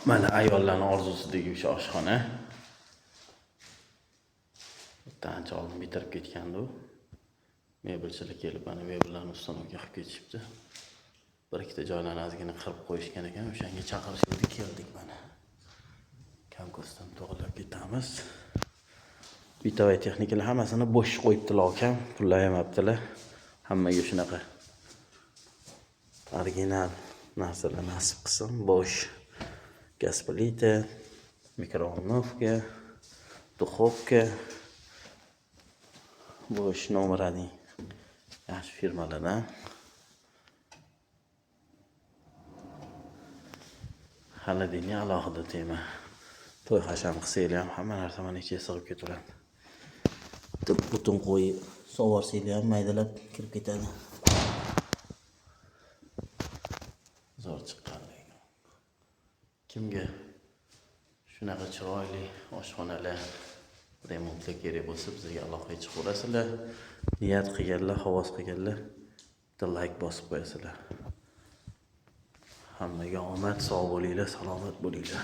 Mana ayollarning orzusidagi o'sha oshxona. Bitta ancha oldin bitirib ketgandi u. Mebelchilar kelib mana mebellarni установка qilib ketishibdi. Bir ikkita joylarni ozgina qirib qo'yishgan ekan, o'shanga chaqirishdi, keldik mana. Konkursdan to'g'rilab ketamiz. Бытовой texnikalar hammasini bo'sh qo'yibdilar akam, pullayamabdilar. Hammaga shunaqa original narsalar nasib qilsin. Bosch gaz plita, микроволновка, духовка. Bosch номер один yaxshi firmalardan. Холодильник alohida tema. To'y hasham qilsanglar ham hamma narsa mana ichiga sig'ib ketaveradi. Bitta butun qo'y sovorsanglar ham maydalab kirib ketadi. Zo'r chiqqan lekin. Kimga shunaqa chiroyli oshxonalar, remontlar kerak bo'lsa, bizga aloqaga chiqaverasizlar. Niyat qilganlar, havas qilganlar bitta layk bosib qo'yasizlar. Hammaga omad, sog' bo'linglar, salomat bo'linglar.